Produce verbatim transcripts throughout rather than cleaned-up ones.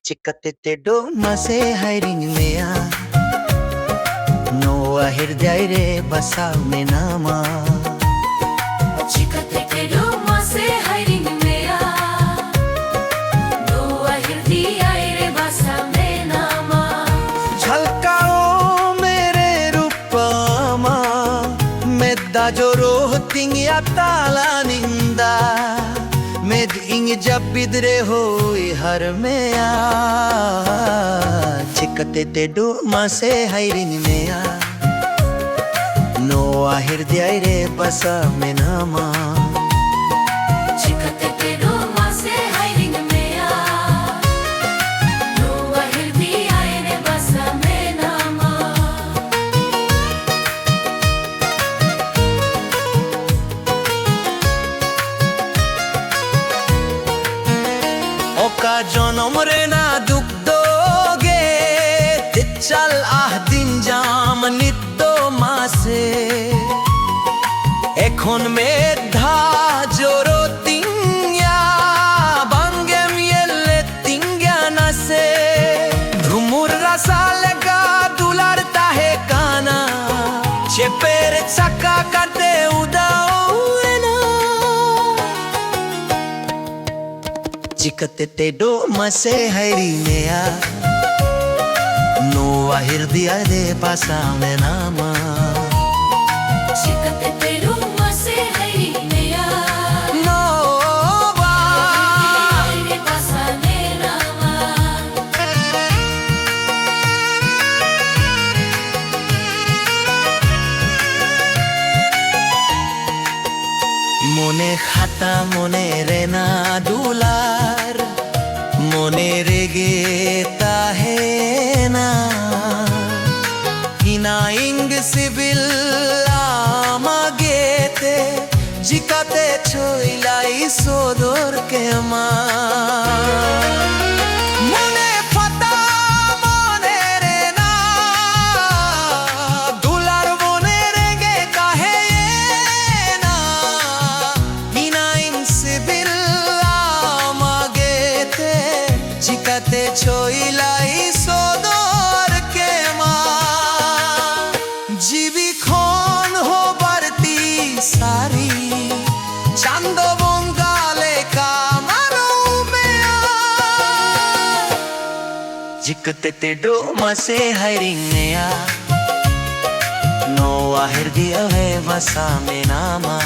ᱪᱤᱠᱟᱹᱛᱮ ᱛᱮᱰᱚ ᱢᱟᱥᱮ ᱦᱟᱭᱨᱤᱧ ᱢᱮᱭᱟ, ᱱᱚᱣᱟ ᱦᱤᱨᱫᱟᱹᱭ ᱨᱮ ᱵᱟᱥᱟ ᱢᱮᱱᱟᱢᱟ᱾ ᱪᱤᱠᱟᱹᱛᱮ ᱛᱮᱰᱚ ᱢᱟᱥᱮ ᱦᱟᱭᱨᱤᱧ ᱢᱮᱭᱟ, ᱱᱚᱣᱟ ᱦᱤᱨᱫᱟᱹᱭ ᱨᱮ ᱵᱟᱥᱟ ᱢᱮᱱᱟᱢᱟ᱾ ᱡᱷᱟᱞᱠᱟᱣ ᱢᱮᱨᱮ ᱨᱩᱯᱟᱢᱟ, ᱢᱮᱫ ᱫᱟ ᱡᱚᱨᱚ ᱛᱤᱧᱟ ᱛᱟᱞᱟ ᱱᱤᱱᱫᱟ᱾ ᱢᱮᱫ ᱤᱧ ᱡᱟᱹᱯᱤᱫ ᱨᱮ ᱦᱩᱭ ᱦᱟᱨ ᱢᱮᱭᱟ᱾ ᱪᱤᱠᱟᱹᱛᱮ ᱛᱮᱰᱚ ᱢᱟᱥᱮ ᱦᱟᱭᱨᱤᱧ ᱢᱮᱭᱟ, ᱱᱚᱣᱟ ᱦᱤᱨᱫᱟᱹᱭ ᱨᱮ ᱵᱟᱥᱟ ᱢᱮᱱᱟᱢᱟ᱾ ᱪᱤᱠᱟᱹᱛᱮ ᱛᱮᱰᱚ ᱢᱟᱥᱮ ᱦᱟᱭᱨᱤᱧ ᱢᱮᱭᱟ, ᱱᱚᱣᱟ ᱦᱤᱨᱫᱟᱹᱭ ᱨᱮ ᱵᱟᱥᱟ ᱢᱮᱱᱟᱢᱟ᱾ ᱚᱠᱟ ᱡᱚᱱᱚᱢ ᱨᱮᱱᱟᱜ ᱫᱩᱠ ᱫᱚ ᱜᱮ ᱛᱮ ᱪᱟᱞ ᱟᱦ ᱫᱤᱱ ᱡᱟᱢ ᱱᱤᱛ ᱫᱚ ᱢᱟᱥᱮ᱾ ᱮᱠᱷᱚᱱ ᱢᱮᱫ ᱫᱷᱟᱣ ᱡᱚᱨᱚ ᱛᱤᱧᱟ, ᱵᱟᱝᱜᱮᱢ ᱧᱮᱞ ᱞᱮᱫ ᱛᱤᱧᱟ ᱱᱟᱥᱮ᱾ ᱨᱩᱢᱩᱨ ᱨᱟᱥᱟ ᱞᱮᱠᱟ ᱫᱩᱞᱟᱲ ᱛᱟᱦᱮᱸ ᱠᱟᱱᱟ, ᱪᱮᱯᱮᱨ ᱪᱟᱠᱟ ᱠᱟᱛᱮ ᱩᱫᱟᱣ ᱮᱱᱟ᱾ ᱪᱤᱠᱟᱹᱛᱮ ᱛᱮᱰᱚ ᱢᱟᱥᱮ ᱦᱟᱭᱨᱤ ᱢᱮᱭᱟ, ᱱᱚᱣᱟ ᱦᱤᱨᱫᱤᱭᱟ ᱨᱮ ᱵᱟᱥᱟ ᱢᱮᱱᱟᱢᱟ᱾ ᱪᱤᱠᱟᱹᱛᱮ ᱛᱮᱰᱚ ᱢᱟᱥᱮ ᱦᱟᱭᱨᱤ ᱢᱮᱭᱟ, ᱱᱚᱣᱟ ᱦᱤᱨᱫᱤᱭᱟ ᱨᱮ ᱵᱟᱥᱟ ᱢᱮᱱᱟᱢᱟ᱾ ᱢᱚᱱᱮ ᱠᱷᱟᱛᱟ ᱢᱚᱱᱮ ᱨᱮᱱᱟᱜ ᱫᱩᱞᱟᱨ ᱢᱚᱱᱮ ᱨᱮᱜᱮ ᱛᱟᱦᱮᱱᱟ᱾ ᱤᱱᱟ ᱤᱝ ᱥᱤᱵᱤᱞ ᱟᱢᱟᱜᱮ ᱛᱮ ᱪᱤᱠᱟᱛᱮ ᱪᱷᱚᱭᱞᱟᱭ ᱥᱚᱫᱚᱨ ᱠᱮᱢᱟ᱾ ᱢᱚᱱᱮ ᱯᱷᱟᱛᱟ ᱢᱚᱱᱮ ᱨᱮᱱᱟᱜ ᱫᱩᱞᱟᱨ ᱢᱚᱱᱮ ᱨᱮᱜᱮ ᱛᱟᱦᱮᱸᱭᱮᱱᱟ᱾ ᱤᱱᱟᱹᱧ ᱥᱤᱵᱤᱞ ᱟᱢᱟᱜᱮ ᱛᱮ ᱪᱤᱠᱟ ᱠᱟᱛᱮ ᱪᱷᱚᱭᱞᱟᱭ ᱥᱚᱫᱚᱨ ᱠᱮᱢᱟ᱾ ᱡᱤᱣᱤ ᱠᱷᱚᱱ ᱦᱚᱸ ᱵᱟᱹᱲᱛᱤ ᱥᱟᱹᱨᱤ ᱪᱟᱸᱫᱚ ᱵᱚᱸᱜᱟ ᱞᱮᱠᱟ ᱢᱟᱱᱚᱢᱮᱭᱟ᱾ ᱪᱤᱠᱟᱹᱛᱮ ᱛᱮᱰᱚᱜ ᱢᱟᱥᱮ ᱦᱟᱭᱨᱤᱧ ᱢᱮᱭᱟ, ᱱᱚᱣᱟ ᱦᱤᱨᱫᱤᱭᱟᱹ ᱨᱮ ᱵᱟᱥᱟ ᱢᱮᱱᱟᱢᱟ᱾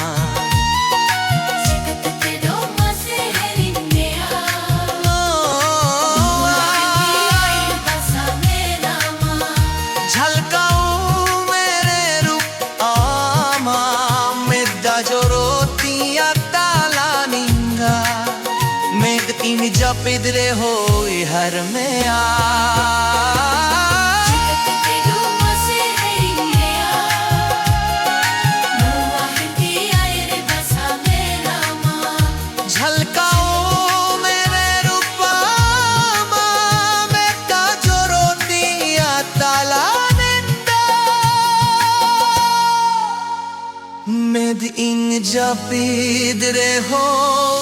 ᱪᱤᱠᱟᱹᱛᱮ ᱛᱮᱰᱚᱜ ᱢᱟᱥᱮ ᱦᱟᱭᱨᱤᱧ ᱢᱮᱭᱟ, ᱱᱚᱣᱟ ᱦᱤᱨᱫᱤᱭᱟᱹ ᱨᱮ ᱵᱟᱥᱟ ᱢᱮᱱᱟᱢᱟ᱾ ᱡᱷᱟᱞᱠᱟᱣ ᱢᱮᱨᱮ ᱨᱩᱯ ᱟᱢᱟ, ᱢᱮᱫ ᱫᱟ ᱡᱚᱨᱚ ᱛᱤᱭᱟ ᱛᱟᱞᱟ ᱱᱤᱝᱜᱟ᱾ ᱢᱮᱫ ᱤᱧ ᱡᱟᱹᱯᱤᱫ ᱨᱮ ᱦᱚᱭ ᱦᱟᱨ ᱢᱮᱭᱟ᱾ ᱪᱤᱠᱟᱹᱛᱮ ᱛᱮᱰᱚᱜ ᱢᱟᱥᱮ ᱦᱟᱭᱨᱤᱧ ᱢᱮᱭᱟ, ᱱᱚᱣᱟ ᱦᱤᱨᱫᱤᱭᱟᱹ ᱨᱮ ᱵᱟᱥᱟ ᱢᱮᱱᱟᱢᱟ᱾ ᱡᱷᱟᱞᱠᱟᱣ ᱢᱮᱨᱮ ᱨᱩᱯ ᱟᱢᱟ, ᱢᱮᱫ ᱫᱟ ᱡᱚᱨᱚ ᱛᱤᱭᱟ ᱛᱟᱞᱟ ᱱᱤᱝᱜᱟ᱾ ᱢᱮᱫ ᱤᱧ ᱡᱟᱹᱯᱤᱫ ᱨᱮᱦᱚᱸ